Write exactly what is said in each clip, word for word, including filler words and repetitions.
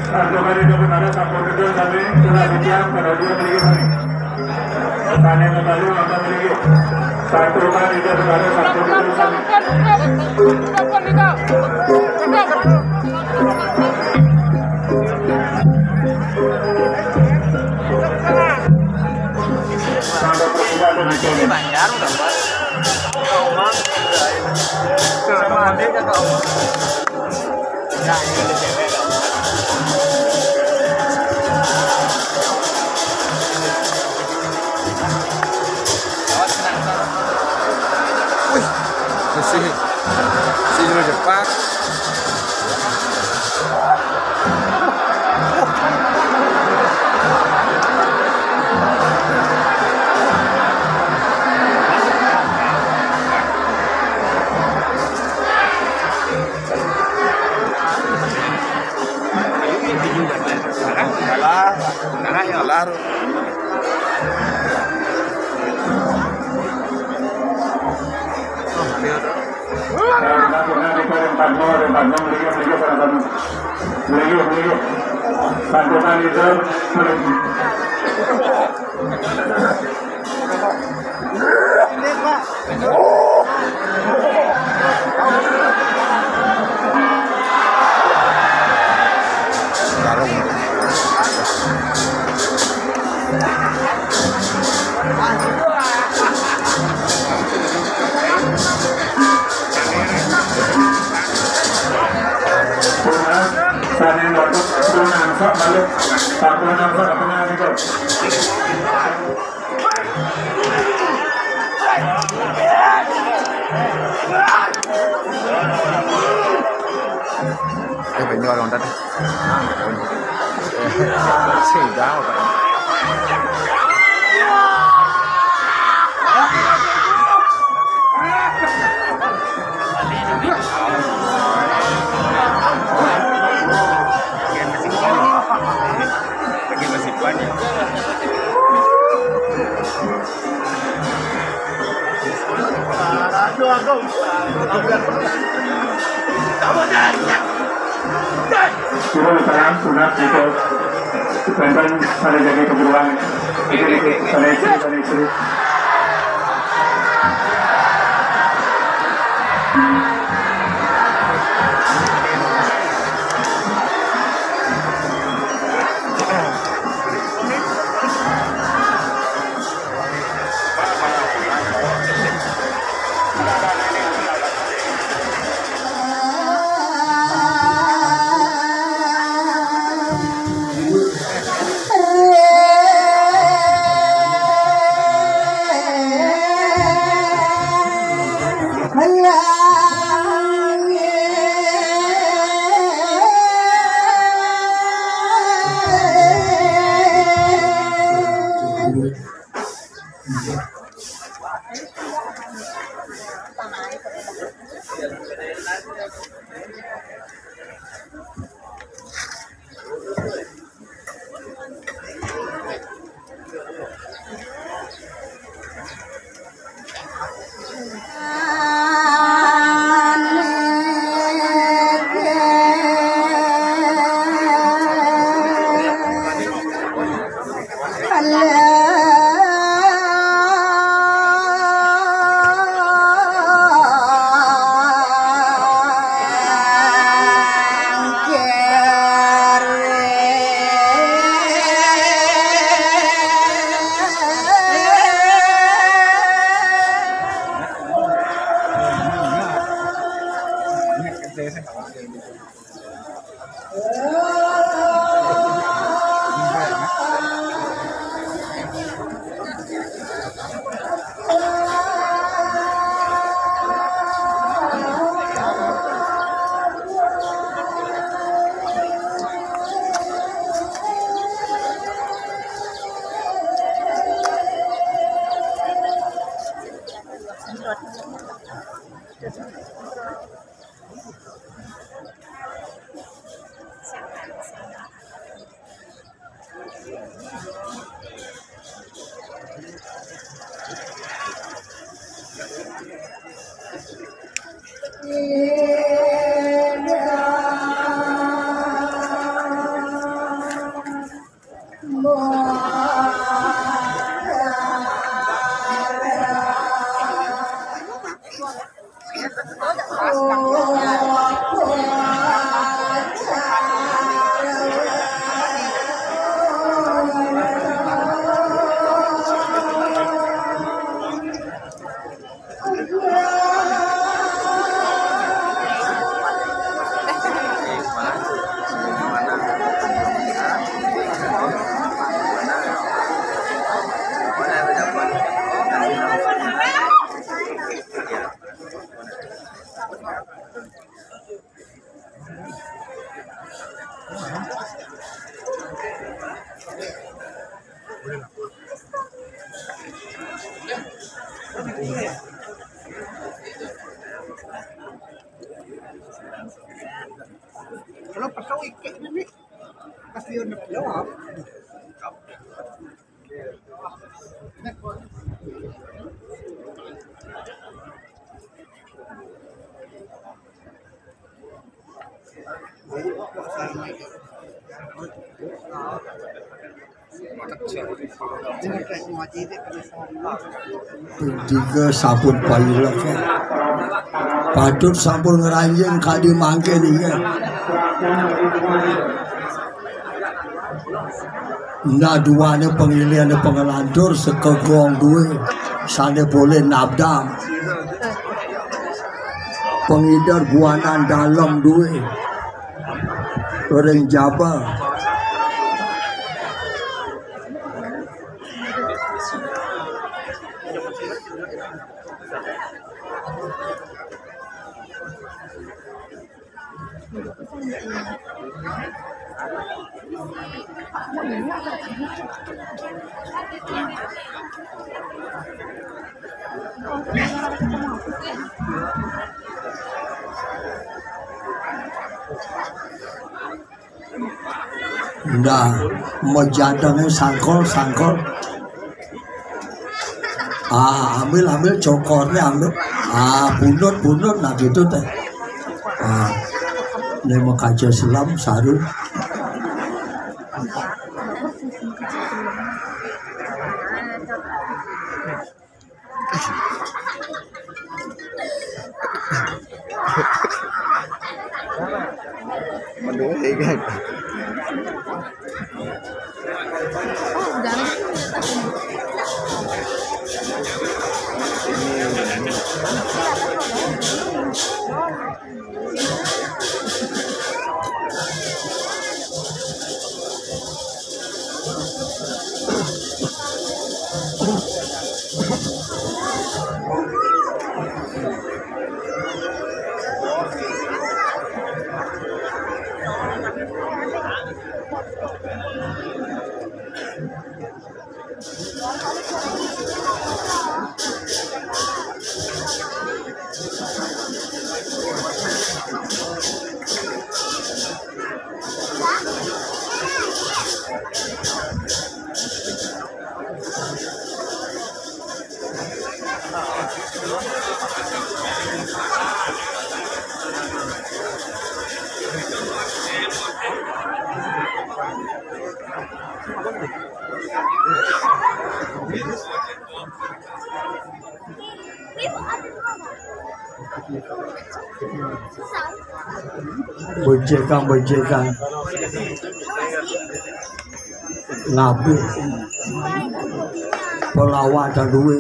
Satu kali dapat ada satu kedua kali, sudah siap, kalau dia beli kali. Pertanyaan kembali, maka beli. Satu kali dapat ada satu kedua kali. Ini Banjar udah, Pak. Ke Omang. Sama adiknya ke Omang. Nah, ini ada cewek, kan? Awas kena, Pak. Wih, masih, masih di depan. Alah, alah. Sané nutup, turun angsa balik. Sampun angsa, tengah niku. Eh, banyak orang tadi. Sing jauh, Pak. Lagi masih banyak. Aduh, aduh. Sudah, salam sunat itu. Enten pada jaga keguruan. Itu, itu, pada istri, pada istri. Kalau pasal ikat ni, ni. Kasih anak jawab. Tiga sampun payu lagi. Patut sampun ngranjing kadi mangke niki. Nah, duane pangilihane pangalantur sekegong duwe sane polih nabdab. Pangidar guanan dalem duwe ring jaba. Ndah, majadenge sangkol, sangkol. Ah, ambil, ambil cokornya, ambil. Ah, bunut, bunut, nah gitu teh. Ah, ini mah kaca selam, sarung. Mendoe kan. Bojekang, bojekang. Ngabih. Pelawak dan duwe.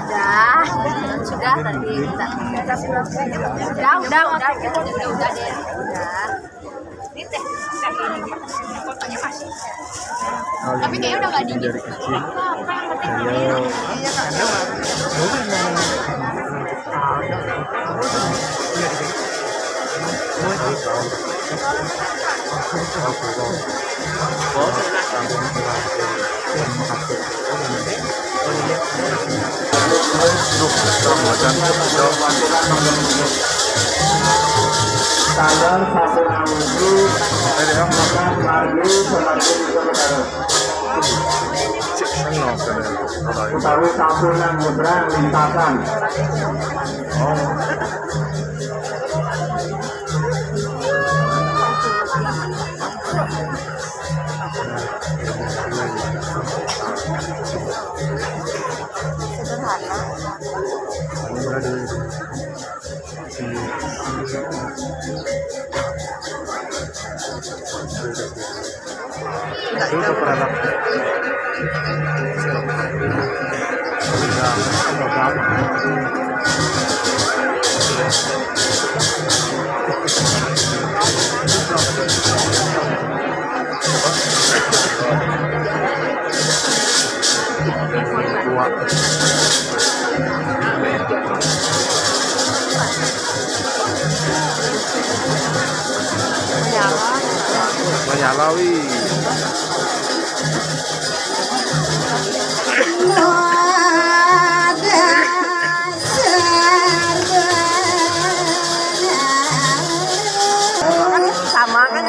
Udah, sudah tadi kita. Udah, udah, udah, udah, udah deh. Udah. Ini teh, teh ini. Fotonya masih. Tapi kayaknya udah nggak dingin. Dari kecil. Iya, Kak. Tanggal satu Agustus, maka lagi semakin berdarah. Utawi sampunan nyebrang lintasan. Oh. Sederhana. Itu produk. Menyala, wih. Sama kan?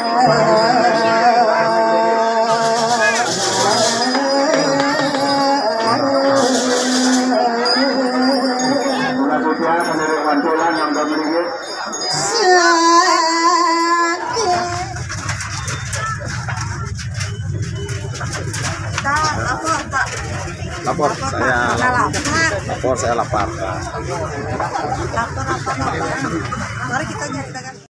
Lapar, saya lapar. Lapar apa, Bang? Mari kita nyari dagang.